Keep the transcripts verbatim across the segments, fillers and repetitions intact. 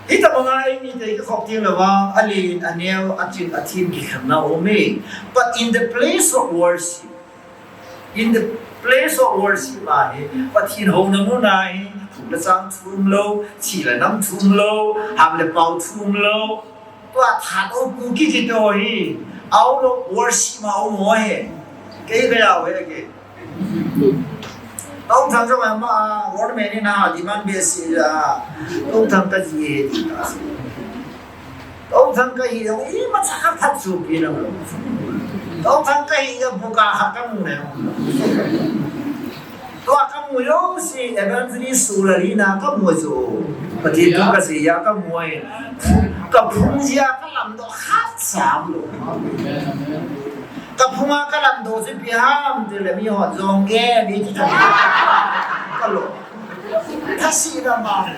Hitabanga eimite kikhop teng le vang, alen, aneo, achin, athem kikhenna aume. But in the place of worship, in the place of worship ahi, Pathen houna muna hi, phung le chang thum lou, chi le nam thum lou, ham le pao thum lou. Tua that o pu kiti to hi, out of worship ma aumo hi. Kei kei au hi ke. Tongthang jong ama, world meni na, demand base a, tongthang kaji e, ti ta. Tongthang kahi, imacha kaphatsupi nalou. Tongthang kahi, buka ha kamu ne. Tua kamu jouse, evangelist sulari na kamu jo. Pathen thu kasei a kamu e. Kaphung jia kalamdoh khat sam lou. Kaphunga kalamdoh chu ipi ham tile miho jong e, mi ti kalou. Thase na ma.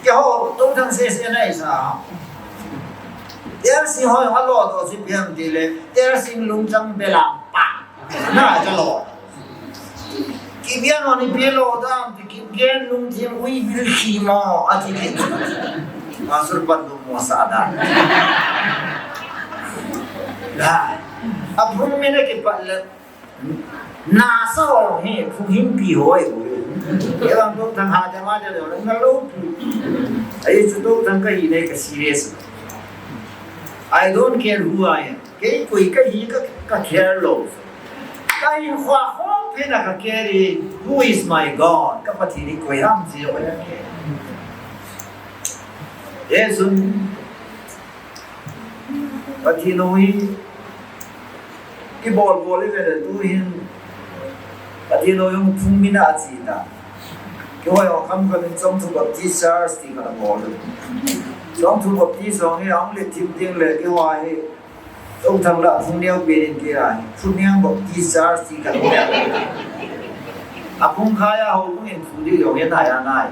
Keiho, tongthang sese nahi sa. Tersing ho alodoh chu ipi ham tile, Tersing lungchang belam pa. Na, chalo. Kibian ho ni pelo dam, ti kibian lungthim ui bil khi mo, ati ni. Pastor pan dum mo sa da. Da. Aphung mi na kipat le. Nasa ho hi, phung himpi ho e. Ye bang tongthang ha jama de lo, nalou. Ahi chu tongthang kahi ne ka serious. I don't care who I am. Kei koi kahi ka, ka care lou. Ka hinkho khopin a ka care, who is my God? Ka Pathen hi koi ham ti lou ka care. Jesu, Pathen hi, kibol bol i ve le tu hin, Pathen jong phung mi na chi ta. Keiho jong kam kam in Chongthu Baptist Church ti kana bol. Chongthu Baptist jong hi ahung le thim ding le keiho hi. Tongthang la phung neo pen in kei a hi. Phung neo Baptist Church ti kana bol. Aphung khai a houbung in phung ding jong hi nai a nai.